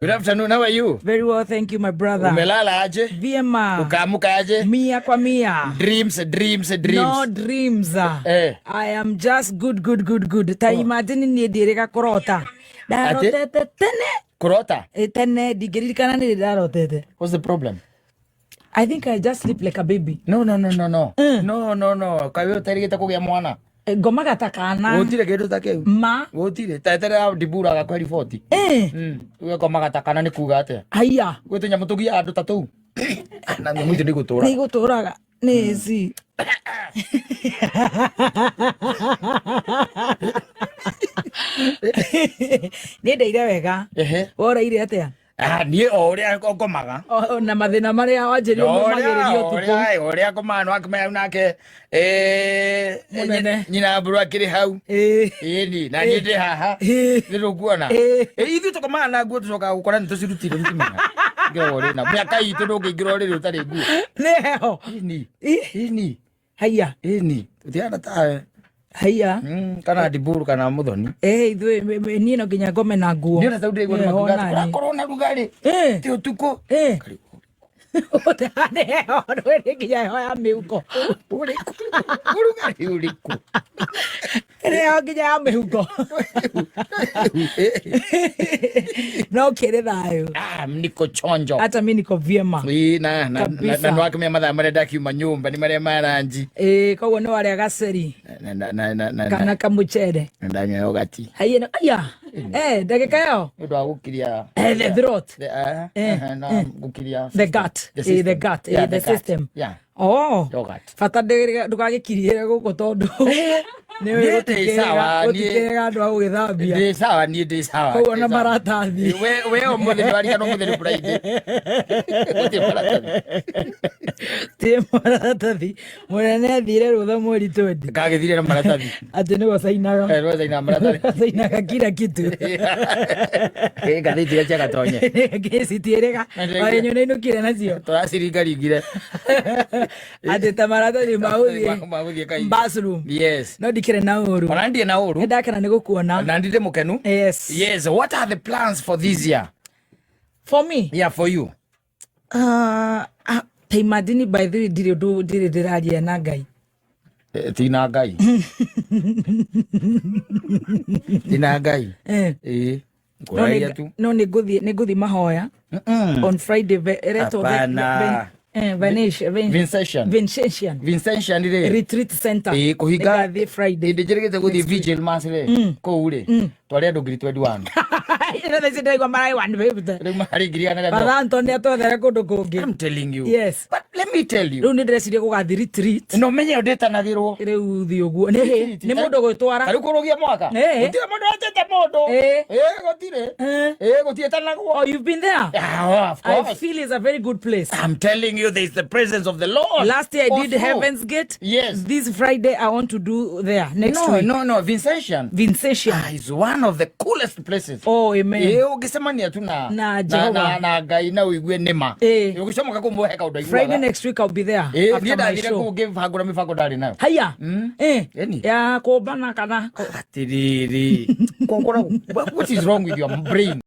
Good afternoon, how are you? Very well, thank you, my brother. Umelala aje? Vyema. Ukaamuka aje? Mia kwa mia. Dreams, dreams, dreams. No dreams. Eh. I am just good, good, good, good. Ta imagine niĩ ndĩrĩga kũrota. Ndarotete tene. Kurota? Tene ndingĩririkana nĩ rĩ ndarotete. What's the problem? I think I just sleep like a baby. No, no, no, no, no. No, no, no. Kaĩ we ũterĩgĩte kũgĩa mwana? Ngomaga ta kana. Gũtirĩ kĩndũ ta kĩu. Ma. Gũtirĩ. Teterera ndibura agakũhe riboti. Ũgekomaga ta kana nĩ kuga atĩa? Haiya. Gwĩ tũnyamũ tũgiaga andũ ta tũu. Na nyamũ icio nĩ igũtũra. Nĩ igũtũraga. Nĩ ici. Nĩ ndeire wega. Ehe. Woraire atĩa? Ah, niĩ o ũrĩa ngomaga. Na mathĩna marĩa wanjĩrire mũmagĩrĩria ũtukũ. Ũrĩa ngomaga no akĩmenya nake eh, Mũnene. Nyina mburu akĩrĩ hau. Ĩni na niĩ ndĩ haha. Nĩ rũkuona. Ithuĩ tũkomaga na nguo tũcokaga gũkora nĩ tũcirutire nĩtimenya. Ingĩra ũrĩ na mĩaka itũ ndũngĩingĩra ũrĩrĩ ũtarĩ nguo. Nĩ heho. Ĩni. Ĩni. Haiya. Ĩni. Tũtihana tawe. Haiya. Kana ndiburu kana muthoni. Ithuĩ niĩ no nginya ngome na nguo. Nĩ ũrĩa tau ndĩraigua nĩ Heho makiuga atĩ nani. kũrakorwo na rugarĩ. Ti ũtukũ. Nĩ heho, nĩ nginya heho ya mĩhuko. Ũrĩkũ? Ũrugarĩ ũrĩkũ? Nĩ heho nginya ya mĩhuko. No kĩrĩ thayũ. Ah, niko chonjo. Hata mi niko vyema. Ĩĩ, na Kabisa. na nĩwakĩmenya mathaa marĩa ndakiuma nyũmba nĩ marĩa ma ranji. Koguo nĩ warĩa gaceri Na kana kamucere. na ndanyua yogati. Haiya, aya. Ndagĩka ĩyo. Nĩ ũndũ wa gũkiria The throat. The, na gũkiria The gut. The The system. gut. Yeah, The the gut. system. Yeah. Oh. Yogurt. Bata ndũgagĩkiriĩre gũkũ tondũ nĩ Niĩ ndĩ sawa, niĩ- gũtikĩrĩga andũ a gũgĩthambia. Ndĩ sawa, niĩ ndĩ sawa. Koguo na Ndĩ sawa. maratathi. We ũmũthĩ nĩwarigana ũmũthĩ nĩ Friday. Gũtirĩ maratathi. Ti maratathi. Mũnene athire rũtha mweri 20. Kagĩthire na maratathi. Atĩ nĩwe cainaga. Nĩwe cainaga maratathi. Cainaga kila kitu. Ngathĩti iria cia Gatonye. Citiĩrĩga. Orenyo nĩ inũkire nacio. Tũraciringaringire. Atĩ ta maratathi ma gũthiĩ Ma gũthiĩ kaingĩ. bathroom. Yes. No ndikĩrĩ na ũru. Ona ndirĩ na ũru. Nĩ ndakena nĩ gũkuona. Na ndirĩ mũkenu. Yes. Yes. What are the plans for this year? For me? Yeah, for you. Ta imagine by the way ndirĩ ũndũ ndirĩ ndĩraria na Ngai. Ti na Ngai. Ti na Ngai. Ĩĩ. Kũraria tu. No nĩ ngũthiĩ mahoya on Friday ĩretwo Hapana. Vincentian. Vincentian. Vincentian Vincentian rĩ. Retreat Center. Ĩĩ kũhinga. Nĩngathiĩ Friday. Hĩndĩ njĩrĩgĩte gũthiĩ vigil mass rĩ. Kũu rĩ. Twarĩ andũ 21,000. Ĩno thaa ici ndĩraigua mararĩ 150. Rĩu marĩ 100,000. Father Anthony atwethere kũndũ kũngĩ. I'm telling you. Yes. But let me tell you. Rĩu nĩ ndĩreciria gũgathiĩ retreat. No menye ndĩtanagĩrwo. Rĩu thiĩ ũguo. Nĩ mũndũ gwĩtwara. Tarĩu kũrũgia mwaka. Gũtirĩ mũndũ wetĩte mũndũ. Gũtirĩ. Gũtiĩtanagwo. Oh, you've been there? Yeah, oh, of I course. feel it's a very good place. I'm telling you, there is the presence of the Lord. Last year I All did through. Heaven's Gate. Yes. This Friday I want to do there next No, week. no, Vincentian. Vincentian. Ah, is one of the coolest places. Oh, amen. Ũngĩcemania tu na Na Jehova. na Ngai na ũigue nĩma. Ũgĩcomoka kũu he kaũndũ aiguaga. Friday next week I'll be there. Niĩ after my ndathire show. kũu ngĩbangũra mĩbango ndarĩ nayo. Haya. Ĩni. Ya kũmbana kana Atĩrĩrĩ. What is wrong with your brain?